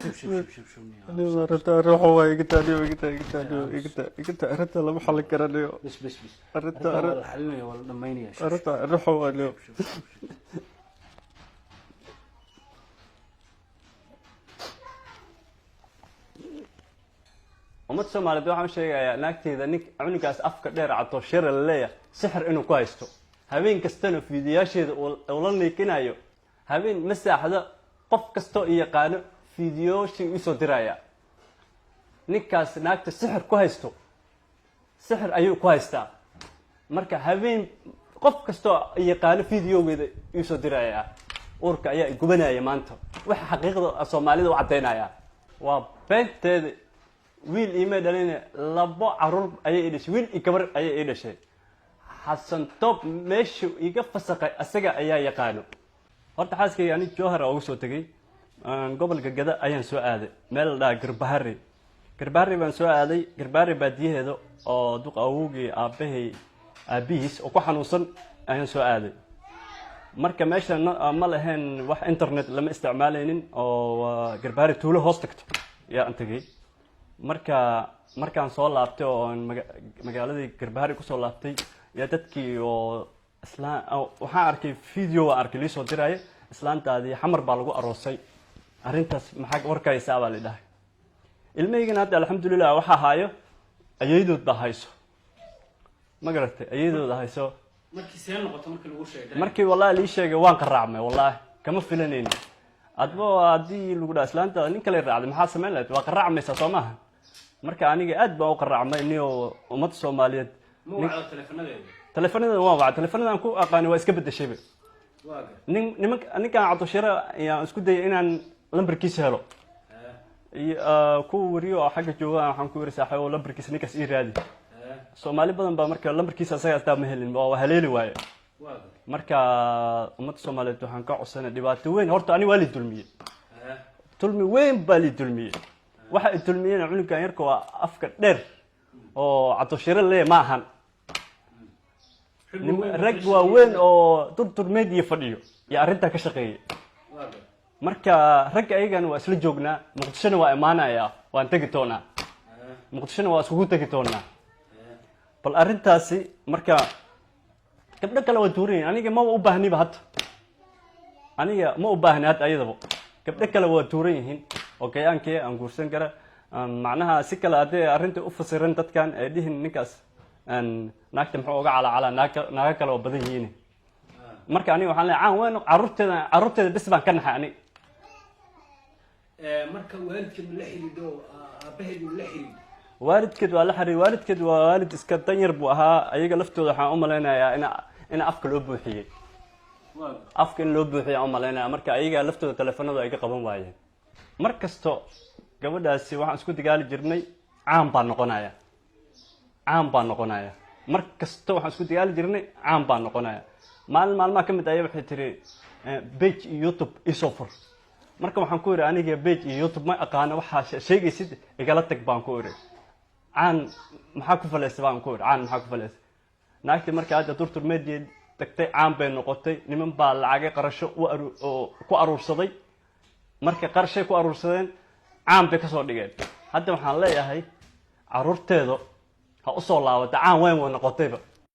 Shub, shub, shub, shub, shub, niyo. Niyo, arrinta ruuxa waa iga taa, niyo, iga taa, iga taa, niyo, iga taa, iga taa. Arrinta lama xallin kara, niyo. Bes, bes, bes. Arrinta Arrintan waa la xalinaya, waa la dhamaynaya. Shub, arrinta ruuxa waa, niyo. Shub, shub, shub. Ummad Soomaaliyeed waxaan u sheegayaa, naagteyda nin cunugaas afka dheer cato shira la leeyahay sixir inuu ku haysto, habeen kastana fiidiyaasheeda uu la niikinayo. Habeen ma saaxdo. Qof kastoo i yaqaano fiidiyooshii iisoo diraya. Ninkaas naagta sixir ku haysto, sixir ayuu ku haystaa. Marka habeen qof kastoo i yaqaano fiidiyoogeeda iisoo diraya. Uurka ayaa gubanaya maanta. Waxa xaqiiqda Soomaalida u caddaynaya waa beenteeda. Wiil iimay dhalin, labo caruur ayay ii dhashay, wiil iyo gabar ayay ii dhashay. Xasan Toob meeshuu iga fasaqay asaga ayaa yaqaano. Horta xaaskayga ani Jowhar uga soo tegay. Gobolka Gada ayaan soo aaday, meel la dhaha Garbahari. Garbahari baan soo aaday, Garbahari baadiyaheeda oo duq awowgii aabbahay aabihiis oo ku xanuunsan ayaan soo aaday. Marka meesha ma lahayn wax internet, lama isticmaalaynin, oo waa Garbahari tuulo hoos tagto yaa tegay. Marka markaan soo laabtay oo aan magaaladii Garbahari kusoo laabtay, yaa dadkii oo islaan waxaan arkay, video waan arkay liisoo diraya: "Islaantaadii Xamar baa lagu aroosay, arrintaas maxaa warkaysaa?" baa la dhahay. Ilmahaygana hadda alxamdulilah waxaa haayo ayaydood baa hayso, ma garatay? Ayadooda hayso. Markii see noqoto markii lagu sheegay? Markii wallahi lii sheegay waan qaraacmay, wallahi kama filanayni. Adba haddii lagu dhaha islaantaada nin kale raacday, maxaa samayn lahayd? Waa qaraacmaysaa, soo maaha? Marka aniga aad baan u qaraacmay, niyo. Ummadda Soomaaliyeed Ma wacdo taleefanadeeda? Taleefanada waan wacay, taleefanadan ku aqaani waa iska bedeshayba. Waa gar. Nin nimanka ninkan Cabdishire ayaan isku dayay inaan lambarkiisa helo iyo kuwa wariyo oo xagga jooga. Waxaan ku yiri: "Saaxiibo, lambarkiisa ninkaas ii raadi." Soomaali badan baa marka lambarkiisa asaga astaa ma helin, waa haleeli waaye. Waa gar. Marka ummadda Soomaaliyeed waxaan ka codsanay, dhibaato weyn horta ani waa li dulmiyey, dulmi weyn baa li dulmiyey. Waxa i dulmiyeyna cunugan yarka waa afka dheer oo Cabdishire lee ma ahan. Rag waaweyn oo Durdur Media fadhiyo iyo arrintaa ka shaqeeyay. Waa gar. Marka ragga ayagana waa isla joognaa, Muqdishona waa imaanaya, waan tegi doonaa Muqdishona, waa iskugu tegi doonaa bal arrintaasi. Marka gabdho kale waa tuurayin, aniga maba u baahniba hadda, aniga ma u baahni hadda ayadaba. Gabdho kale waa tuuran yihiin oo gayaankii aan guursan kara. Macnaha si kale haddii arrinta u fasiran dadkan ay dhihin ninkaas naagta muxuu uga calacalaa, naaga kale oo badan yihiin. Marka aniga waxaan leeyahay caan weyn, carruurteeda, carruurteeda bes baan ka naxay ani. Marka waalidkeed ma la xidhiidho? Aabaheed ma la xidhiidho? Waalidkeed waa la xiriir. Waalidkeed waa waalid iska danyar buu ahaa. Ayaga laftooda waxaan u malaynayaa in afka loo buuxiyey. Waa gar. Afka in loo buuxiyay aan u malaynaya. Marka ayaga laftooda teleefanadu ay ka qaban waayeen. Mar kasto gabadhaasi waxaan isku dagaali jirnay caan baa noqonaya, caan baa noqonaya. Mar kasta waxaan isku dagaali jirnay caan baa noqonaya. Maalin maalmaha ka mid aya waxay tiri: "Page iyo YouTube isoo fur." Marka waxaan ku idhi: "Aniga page iyo YouTube ma aqaano, waxaa sheegaysid igala tag," baan ku idhi. "Caan maxaa ku falaysa?" baan ku idhi. "Caan maxaa ku falaysa?" Naagtii marka hadda Durtur Media tagtay, caan bay noqotay. Niman baa lacagay qarasho u aru oo ku aruursaday. Marka qarashay ku aruursadeen, caan bay kasoo dhigeen. Hadda waxaan leeyahay caruurteedu ha usoo laabata, caan weyn way noqotayba.